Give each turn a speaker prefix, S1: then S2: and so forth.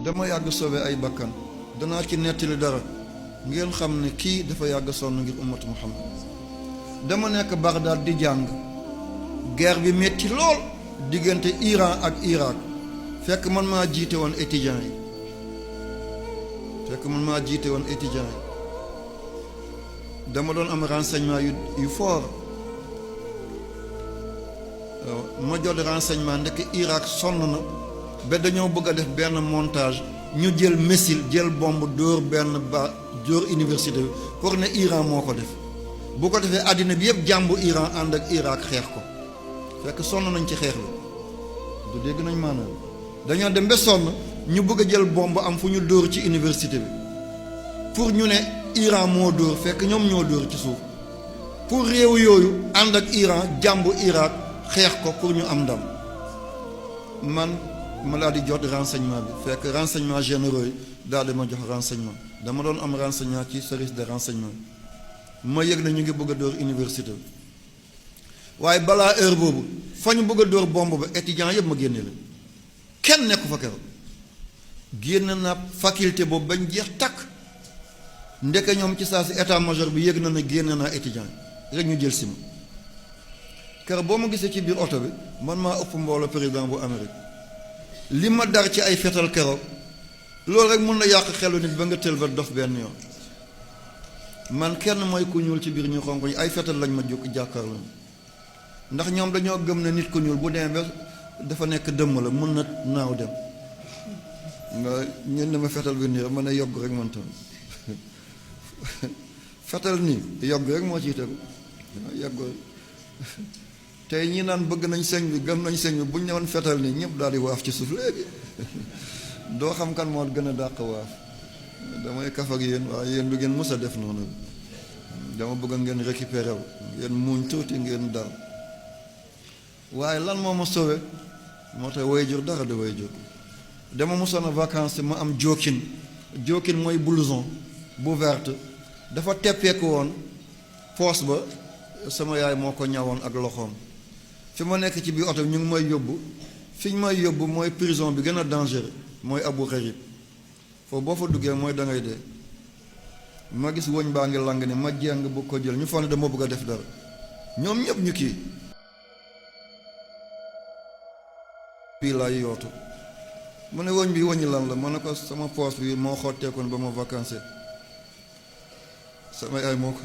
S1: dama yàgg sauvé ay bakkan danaa ci nettali dara ngeen xam ne kii dafa yàgg sonn ngir ummatu Muhammad. dama nekk Bagdad di jàng guerre bi metti lool diggante Iran ak Irak fekk man maa jiite woon étudiants yi dama doon am renseignement yu fort ma jot renseignement ndekk Irak sonn na ba dañoo bëgg a def benn montage ñu jël missile jël bombe dóor benn dóor université bi pour ne Iran moo ko def bu ko defee àddina bi yëpp jàmbu Iran ànd ak Irak xeex ko fekk sonn nañ ci xeex bi du dégg nañ maanaam dañoo dem ba sonn ñu bëgg a jël bombe am fu ñu dóor ci université bi pour ñu ne Iran moo dóor fekk ñoom ñoo dóor ci suuf pour réew yooyu ànd ak Iran jàmbu Irak xeex ko pour ñu am ndam man ma daal di jot renseignement bi fekk renseignement généraux yi daal di ma jox renseignement dama doon am renseignement ci service de renseignement ma yëg na ñu ngi bëgg a dóor université bi waaye balaa heure boobu fa ñu bëgg a dóor bombe ba étudiants yëpp ma génne leen kenn nekku fa keroog génn na faculté boobu bañ jeex takk ndeke ñoom ci saa si état major bi yëg na ne génn naa étudiant yi rek ñu jël si ma keroog boo ma gisee ci biir oto bi man maa ëpp mbooloo président bu Amérique li ma dar ci ay fetal keroog loolu rek mun na yàq xelu nit ba nga tël ba dof benn yoon man kenn mooy ku ñuul ci biir ñu xonq ñi ay fetal lañ ma jóg jàkkaarloo ndax ñoom dañoo gëm ne nit ku ñuul bu demee ba dafa nekk dëmm la mun na naaw dem nga ñun dama fetal bi nii ma ne yogg rek man tam fetal nii yogg rek moo ciy tegu yogg tey ñi naan bëgg nañ sëñ bi gëm nañ sëñ bi bu ñu ñëwoon fetal nii ñëpp daal di waaf ci suuf léegi doo xam kan moo gën a dàq waaf damay kaf ak yéen waaye yéen du ngeen mës a def noonu dama bëgg ngeen récupéré wu ngeen muuñ tuuti ngeen dal waaye lan moo ma sauvé moo tax waajur dara de waajur dama mosoon a vacances ma am jokkin mooy blouson bu verte dafa teppeeku woon poos ba sama yaay moo ko ñawoon ak loxoom fi ma nekk ci biir oto bi ñu ngi may yóbbu fi ñu may yóbbu mooy prison bi gën a dangereux mooy Abu Ghraib foofu boo fa duggee mooy da ngay dee ma gis wëñ baa ngi lang ni ma jeng bu ko jël ñu foog ne dama bëgg a def dara ñoom ñëpp ñu kii bii laay yootu mu ne wëñ bi wëñi lan la ma ne ko sama poos bi moo xotteekoon ba ma vacances sama yaay moo ko